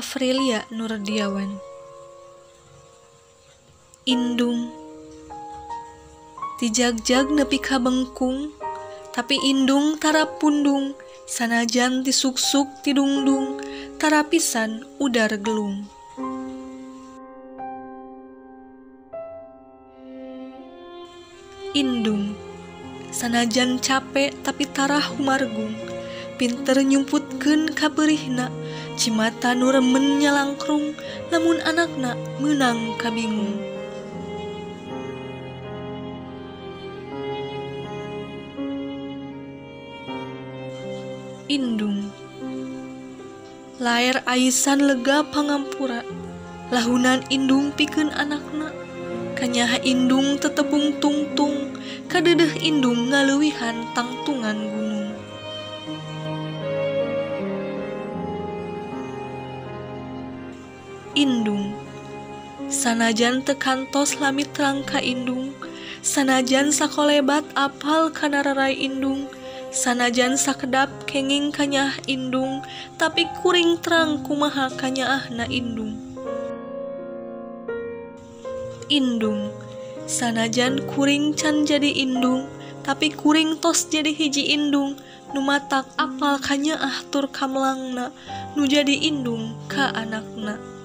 Afrilia Nurdiawan. Indung Tijagjag nepi ka bengkung, tapi indung tara pundung, sanajan tisuksuk tidungdung, tara pisan udar gelung. Indung sanajan cape tapi tarah humargung, pinter nyumputkeun ka peurihna, cimata nu remen nyalangkrung, lamun anakna meunang kabingung. Indung laer aisan lega pangampura, lahunan indung pikeun anakna, kanyaha indung tetebung tungtung, kadeudeuh indung ngaleuwihan tangtungan gunung. Indung sanajan teu kantos lami terang ka indung, sanajan sakolebat apal kana rarai indung, sanajan sakedap kenging kanyaah indung, tapi kuring terang kumaha kanyaahna indung. Indung sanajan kuring can jadi indung, tapi kuring tos jadi hiji indung, nu matak apal kanyaah tur kamlangna, nu jadi indung ka anakna.